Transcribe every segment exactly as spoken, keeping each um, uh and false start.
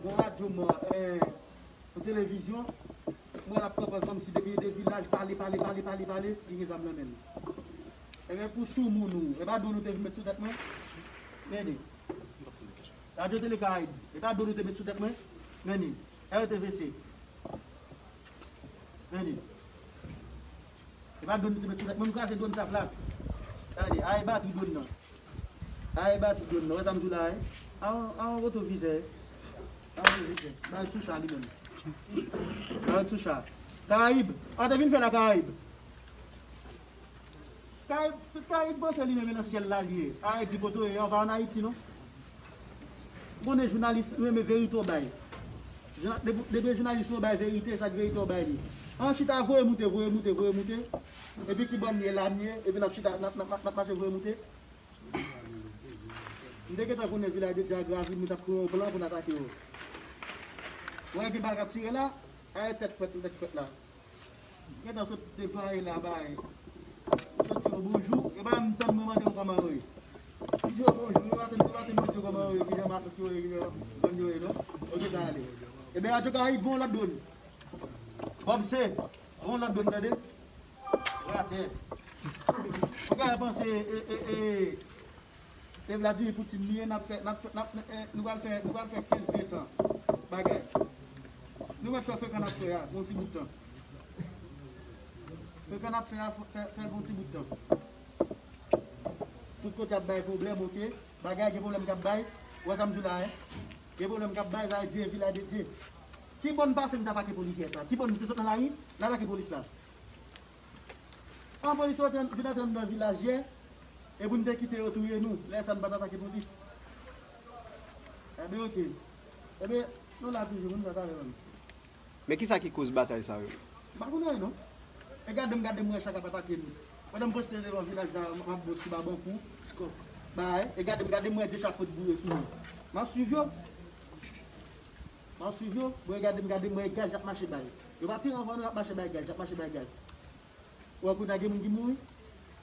Bon radyo mò, eh, yon televizyon, mwen l ap pran pòz kòmsi depi de vilaj, pale, pale, pale, pale, pale, li gen zam nan men l. Ebyen, pou soumoun ou, e pa dwòn ou te vin met sou tèt mwen? Men li. Radyo Tele Karayib, e pa dwòn ou te met sou tèt mwen? Men li. R T V C. Men li. E pa dwòn ou te met sou tèt mwen, m kraze dwòn sa plat. Gade, a e batri dwòn nan. A e batri dwòn nan, wè sa m di w la, wi. A yon, a yon retovizè. A yon retovizè. Ba l sou cha li menm. Ba l sou cha. Karayib, a te vin fè la Karayib. Karayib, Karayib panse li menm nan syèl la li ye. A e di kote w ye, ou pa ann Ayiti non. Konnen jounalis renmen verite w bay. Jouna- Depi depi jounalis yo bay verite, sa k verite w bay li. An chita voye moute, voye moute, voye moute. Epi ki bò m ye la m ye, epi n ap chita, n ap, n ap, n ap mache voye moute. M te gentan konnen Vilaj de Dye ak Ravin, nou t ap kreye yon plan pou n atake yo. Wè gen bal k ap tire la, a e tèt frèt, tèt frèt la. Gentan sot deplwaye la bay. Sot di yo bonjou, e pa menm tann mwen mande yo kòman yo ye. M di yo bonjou, yo pa tann, yo pa tann mwen di yo kòman yo ye, ki jan matos yo ye, ki jan gang yo ye non. Ok, sa ale. Ebyen, an tou ka, li bon lòt dwòn. Bòb se, bon lòt dwòn, tande? Ratè. Ou ka panse, e, e, e, e Vladimir Poutine li ye, n ap fè, n ap fè, n ap, e, nou pral fè, nou pral fè kenz, ven tan bagay. Nou mèt fè frekan n ap fè a, yon ti bout tan. Frekan n ap fè a, fè, fè yon ti bout tan. Tout kote ap bay pwoblèm, ok? Bagay gen pwoblèm k ap bay. Ou wè sa m di w la, en? Gen pwoblèm k ap bay, sa vle di e Vilaj de Dye. Ki bò n pase n t atake polis yè sa? Ki bò n te sot nan lari, n atake polis la? An polis yo te vin antre anndan vilaj yè, e pou n te kite yo touye nou, lè sa n pa t atake polis. Ebyen, ok. Ebyen, nou la toujou, moun sa talè menm. Men kisa ki koz batay sa yo? M pa konnen non. E gade m, gade m wè chak ap atake nou. Pandan m poste devan vilaj la, m ap bon ti babankou. Bay, e gade m, gade m wè de chak kote boure sou nou. M ap swiv yo. M ap swiv yo. Bon, e gade m, gade m wè gaz y ap mache bay. Yo pa tire anvan nou, y ap mache bay gaz, y ap mache bay gaz. Ou wè kounye a gen moun ki mouri.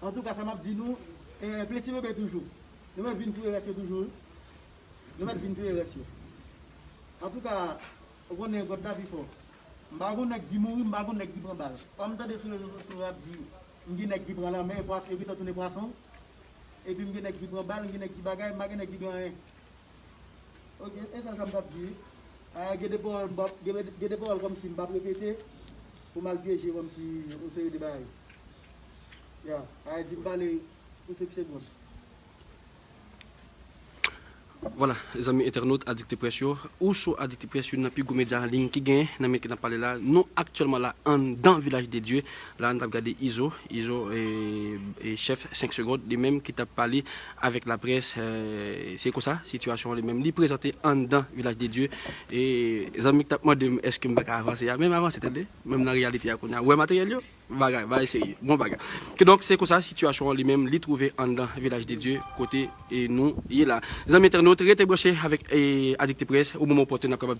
Antouka, sa m ap di nou, e, plen ti bebe toujou. Nou mèt vin touye rès yo toujou, wi. Nou mèt vin touye rès yo. Antouka, ou konnen God la pi fò. M pa gon nèg ki mouri, m pa gon nèg ki pran bal. Kòm m tande sou rezo sosyo yo ap di, m gen nèg ki pran lanmè, pwas-, yo gentan tounen pwason. Epi m gen nèg ki pran bal, m gen nèg ki bagay, m pa gen nèg ki gen anyen. Ok, e sèl sa m t ap di wi. A, gen de pawòl m p ap, gen, gen de pawòl kòmsi m p ap repete pou m al pyeje kòmsi yon seri de bagay. Ya, a, di m pale pou senk segonn. Vwala, zanmi entènot Adikte Près yo, ou sou Adikte Près, youn nan pi gwo medya an liy ki genyen nan minit ke n ap pale la. Nou aktyèlman la anndan Vilaj de Dye. La, n t ap gade Izo, Izo, e, e chèf senk segonn, li menm ki t ap pale avèk laprès, e, se konsa, sitiyasyon an li menm, li prezante anndan Vilaj de Dye. E zanmi k t ap mande m èske m pa ka avanse a, men m avanse, tande, menm nan reyalite a kounye a. Ou wè materyèl yo? Bagay, bagay serye, bon bagay. Kidonk, se konsa, sitiyasyon an li menm, li twouve anndan Vilaj de Dye, kote, e, nou ye la. Zanmi entènot, rete branche avèk, e, Adikte Près, o moman opòtèn, n ap kapab